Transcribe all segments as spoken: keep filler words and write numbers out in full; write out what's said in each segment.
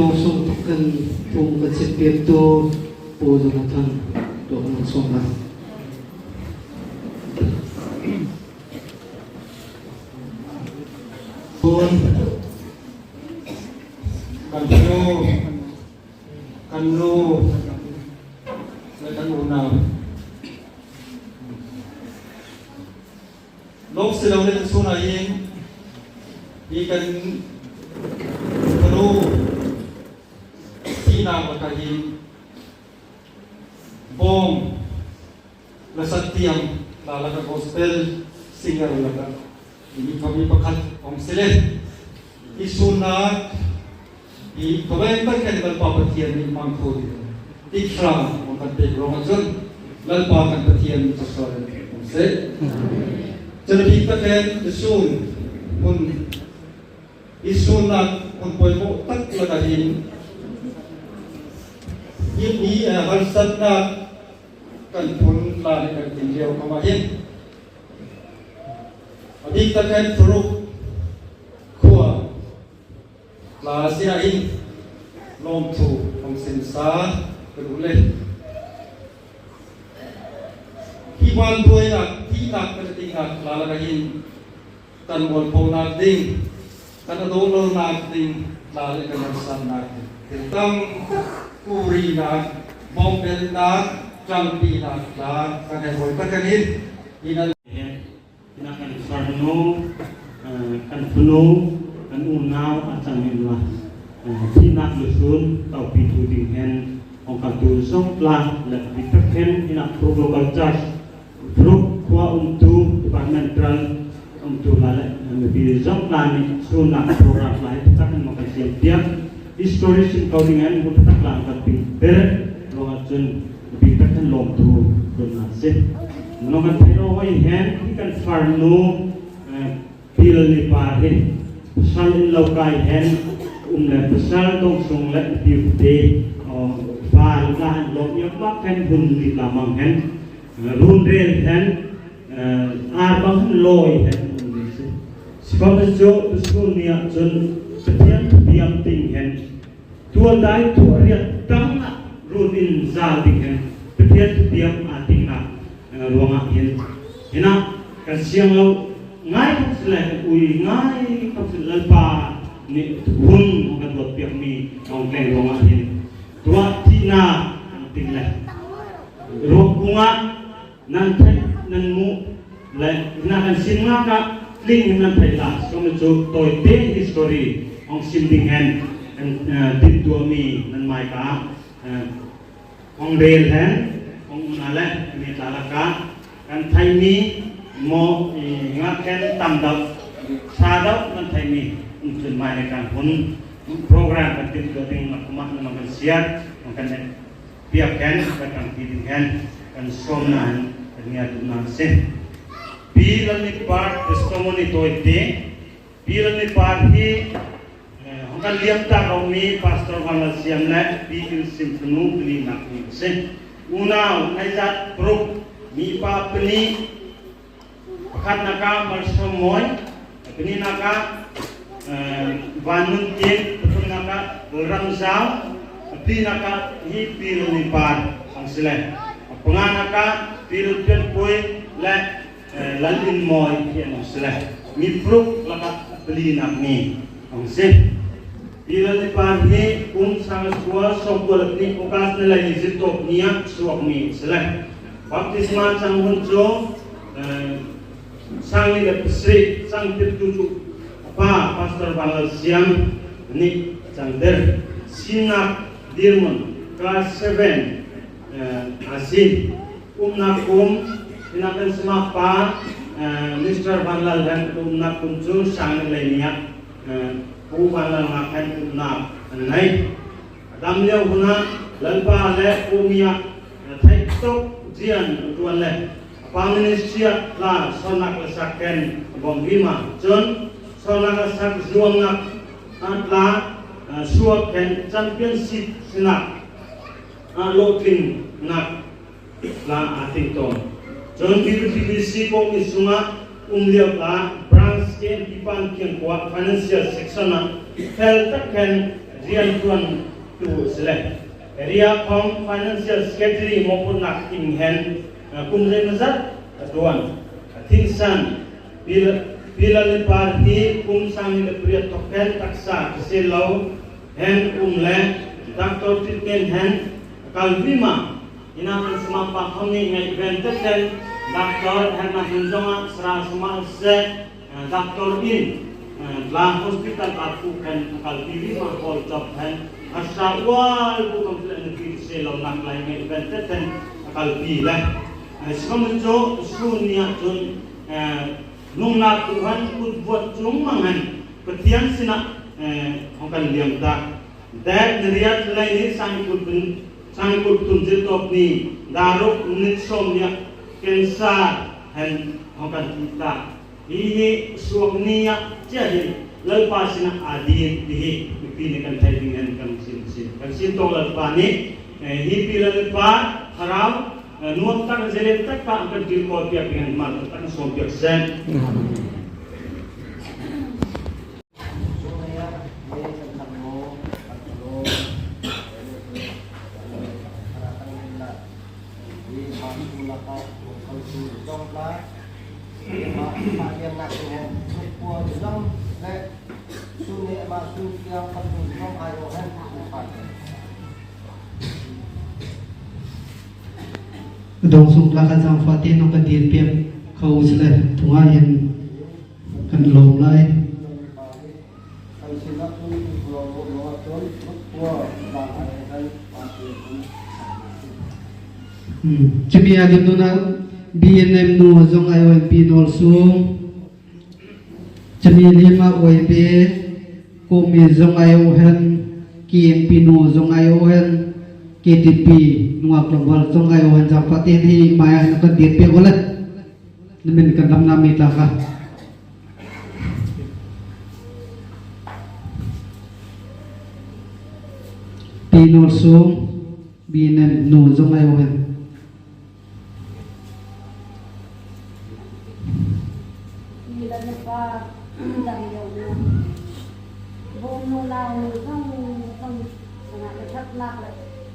Tawsawng tuk kan thum kan sitpiaktu Pu Jonathan tuah kan sawm lai. Tun kan nu, kan nu leh kan unau. Lawng si lo le kan sûn ah hin hi kan fanu sihnâk lakah hin bawm lasak tiam, tla lakah gospel singer lakah hi mi pakhat hawng si le. Hi sûnnâk hi khawvêl tak hen Lalpa Pathian nih mang kho ding tikhrâm hawng kan pêk ruangah chun Lalpa kan Pathian nih chawsâwlnâk hawng seh. Chun a bîk tak hen hi sûn hun, hi sûnnâk hun pawimawh tak lakah hin hi mi, eh, harsatnâk kan phun tla nih kan tling liau khawm ah hin a bîk tak hen Faruk khua tla sinah hin lâwmthu hawng simsa kan um le. Hi vân buainâk, thihnâk kan tingnâk tla lakah hin kan mualphonâk ding, kan a dawh lonâk ding tla leh kan harsatnâk ding thil tam, kurinâk, bawmhbelhnâk, ṭangpinâk tla kan hei hawi tak hen hin, hin an Hinah kan farnu, eh, kan fanu, kan unau a chang hen la, eh, thihnâk lusûn tawpi thu ding hen hawng kaltu zawng tla leh bîk tak hen hinah Faruk Local Church, Faruk khua umtu departmental umtu tla leh, eh, mipi zawng tla nih sûnnâk program tla hi tak hen hawng kan siam piak. History sim ko ding hen hmun tak tla kan ping ber ruangah chun bîk tak hen lâwmthu kan na si. Nung kan theih rawh hâwi hen hi kan farnu, eh, Pi Lalnipar hi pasal in lo kai hen um le, pasal dawngsung leh piute, eh, fâl tla hen lâwmh yak mak hen hun nih tla mang hen, eh, run rêl hen, eh, âr bang hen lâwi hen um ding si. Sikhawmsele chu tusun ni ah chun Pathian thu tiam ting hen tual dâi thu a riat tang ah run in zâl ding hen Pathian thu tiam a tingnâk, eh, ruangah hin, hinah kan siang lo ngâi khawmsele, kan ui ngâi khawmsele, Lalpa Nih hun hawng ka duat piak mi hawng tleng ruangah hin duat thihna kan ting le ruak kung ah nan theih nan muh le hinah kan sim ngâk ah tling nan theih lai. Sawm chu tawite history hawng sim ding hen kan, eh, timhtuah mi nan mâi ka ah, eh, hawng rel hen, hawng um na le, mi tla lakah kan theih mi maw, eh, ngâk hen tam deuh, sa deuh kan theih mi um chun mâi le kan hun program kan timhtuah ding ma kumah na ma kan siar, ma kan piak hen, kan kan pi ding hen, kan sawm na hen, kan ngiat na sin. Pi Lalnipar testimony tawite, Pi Lalnipar hi, eh, hawng kan liam tak a um mi Pastor Vanlalsiam le Pi Kilsimthunu panihnâk mi asi. Unau, ngeizat paruk, mipa panih, pakhatnâk ah Malsawmmawi, panihnâk ah, eh, Vannuntin, pathumnâk ah Lalramzau, palinâk ah hi Pi Lalnipar asi le, panganâk ah Pi Lalpianpui le eh, Lalinmawi hi an si le, mi paruk lakah palinâk mi an si. Pi Lalnipar hi kum sâng kua sawmkua leh pahnih August ni leili zirtawp ni ah suak mi an si le, baptisma chang hun chu, eh, sâng nih leh pasarih chang tirhtu chu a pa Pastor Vanlalsiam nih chang tir. Simnâk dîrmun class seven, eh, asi. Umnâk kum, hinah kan sim ah pa, eh, Mister Vanlal hen umnâk kum chu sâng nih leini ah, eh, Pu Vanlal ngâk hen umnâk an nei. A dam liau hun ah Lalpa le Pu mi ah, eh, theih tuk zian a ṭuan le, a pa ministry ah tla sawrnâk lasak hen a bawm vima. Chun sawrnâk lasak zuamnâk, ah, tla, eh, suak hen championship sinâk, ah, lawhtlingnâk tla a ting tâwn. Chun B B T B C kawhmi sungah um liau tla branch K M P pân kiang khua financial section ah fel tak hen rianṭuantu asi le, area khawm financial secretary mawhphurhnâk ting hen, eh, kum zei mazat a ṭuan. A thingsan, Pi Lal, Pi Lalnipar hi kum sâng nih leh pariat thawk hen taksa ka si lo hen um le, doctor treatment hen a kal vima. Hinah kan sim ah pa khawm nih ngaihven tak hen doctor hernâk hen zong ah sara sum ah asi, eh, doctor in, eh, tla hospital ah puk hen a kal vima, hawl chawp hen a sa ual bu kam tleh na pi si lo nak lai ngaihven tak hen a kal pi le. Eh, si khawm chu sûn ni ah chun, eh, nungnâk tu hen kutvuat chungmang hen Pathian sinah, eh, hawng kan liam ta. Date ni riat leini sâng nih kul pathum, sâng nih kul pathum zirtawp ni, daruk minit sawm ni ah cancer hen hawng kan ti ta. Hi hi suak ni ah chia hi Lalpa sinah a dîr ti hi mipi nih kan theih ding hen kan sim, sim. Kan sim tâwn Lalpa nih, eh, hi Pi Lalnipar thlarau, eh, nuam tak, zalen tak ah kan ṭial kawl piak ding hen mal tak sawm piak seh. Dawngsung lakah zangfah te nung ka dîr piak kho si le, thungâi hen kan lâwm lai. Hmm. Chumi a lim nûnah B N M nu zong ai aw hen Pi Nawlsung. Chumi lim ah Y B A kawhmi zong ai aw hen, K M P nu zong ai aw hen, K T P nungâk tlawmhal zong ai aw hen, zangfah te hi mâi ah hen kan dîr piak aw le. Na min kan damnâk mi tla kha. Pi Nawlsung, Pi Nawlsung nu zong ai aw hen. Pi Lalnipar, dang liau nu. Bawm nu nau nu zong, zong, na ṭhatnâk le,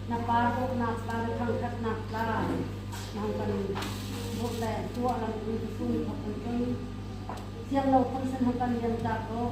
na pârtuahnâk tla, na thangṭhatnâk tla. Nang kan bawm le, tuah lam nu sun thawk kan tun. Siam lo khawmsele hawng kan liam tak rawh.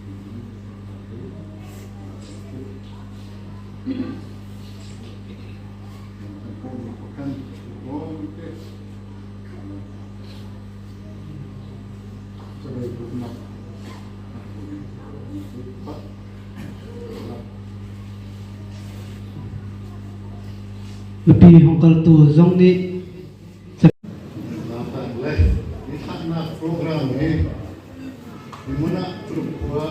Mipi hawng kaltu zawng nih. Zâtâk le ni thahnâk program hi, hi mun ah tluk khua.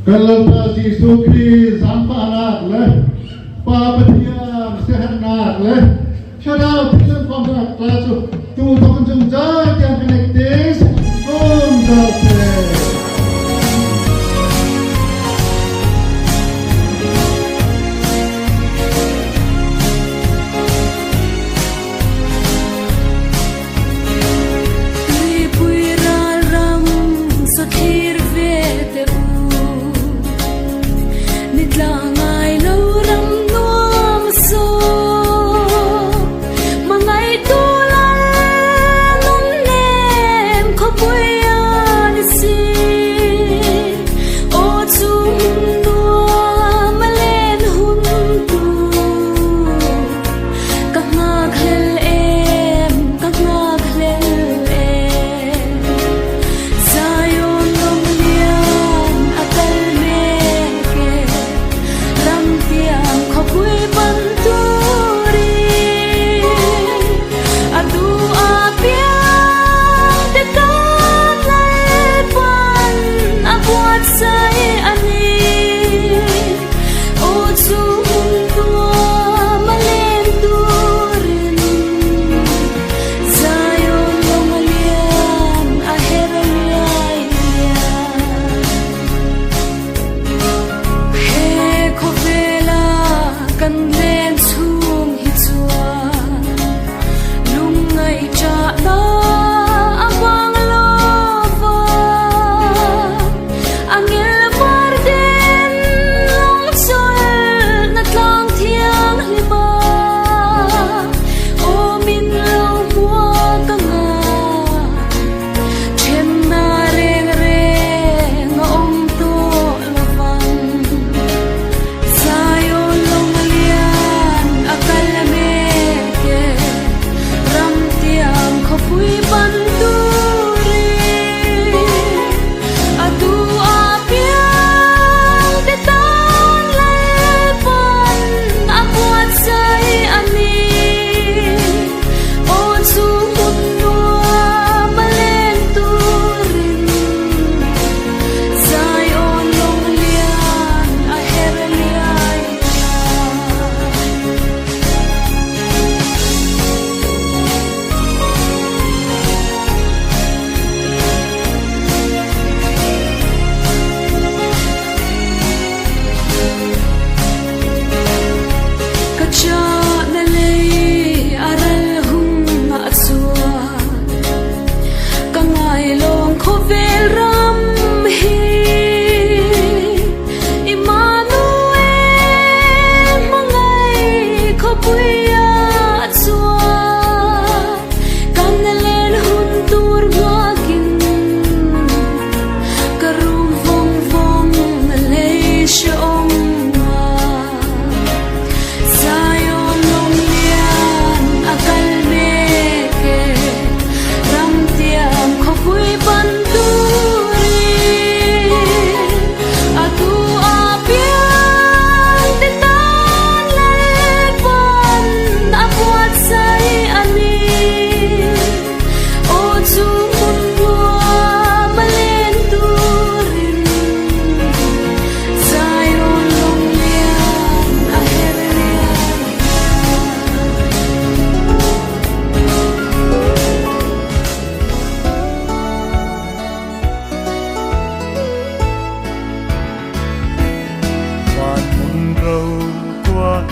Kan Lalpa Jisu Krist zângfahnâk le Pa Pathian siahenhnâk le Thlarau Thianghlim pawmnâk tla chu tu thawk zungzâl tiang kan nek tê si. Zungzâl tê. Tuipui râl ram sawtlir vêl te u, ni tla ngâi lo ram nuam saw. Hmangaihtu lal nunnêm khawpui ah ni si. Aw chu hun nuam a lên hun tu, ka ngâk hlel em, ka ngâk hlel em. Zion lawng lian a kal mêk e, ram tiang khawpui pan tûr ri. A tu a piang te kan Lalpa'n a buatsai a nih. Aw chu hun nuam a lên tûrin Zion lawng lian a her liai liai. He khawvêl ah kan lên chhûng hi chuan lungngaihṭâhna a vang lo va. Angel vâr den lawng chawlhna tlâng thianghlim ah aw min lo hmuak ang a, ṭhenna rêngrêng a awm tâwk lo vang. Zion lawng lian a kal mêk e, ram tiang khawpui pan tûr ri. A tu a piang te kan Lalpa'n a buatsai a nih. Aw chu hun nuam a lên tûrin Zion lawng lian a her liai liai. Ka châna lei a ral hung ngah chuan ka ngâi lawng khawvêl ram hi Immanuel hmangaih khawpui ah chuan kan lên hun tûr ngâkin ka rûm vawng vawng a lei hreawm a. Zion lawng lian a kal mêk e, ram tiang khawpui pan tûrin a tu a piang te kan Lalpa'n a buatsai a nih. Aw chu hun nuam a lên tûrin Zion lawng lian a her liai. Vân hmun rokual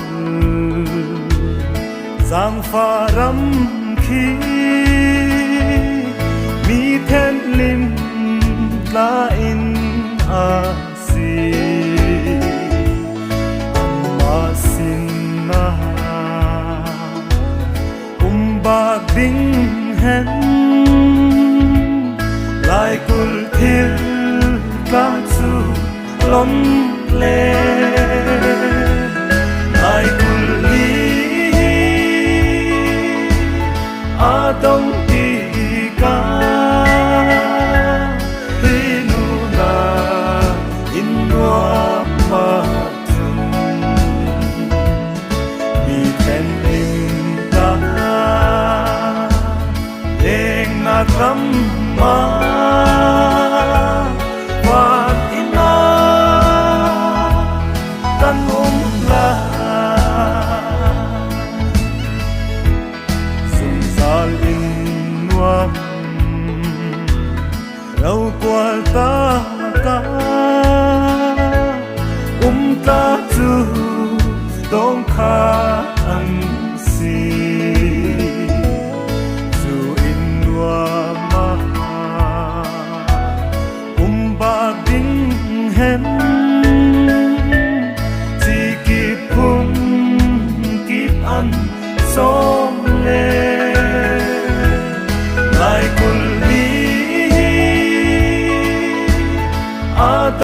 zângfah ram khi mi thenhlim tla in asi. Amah sinah um bâk ding hen laikulh thil tla chu lawm le. Laikulh ni a dawng tikah hi nûnah Zungzâl in nuam rokual tak ah um tla chu dâwngkhât an si. Chu in nuam ah um bâk ding hen chi kip phung kip an sâwm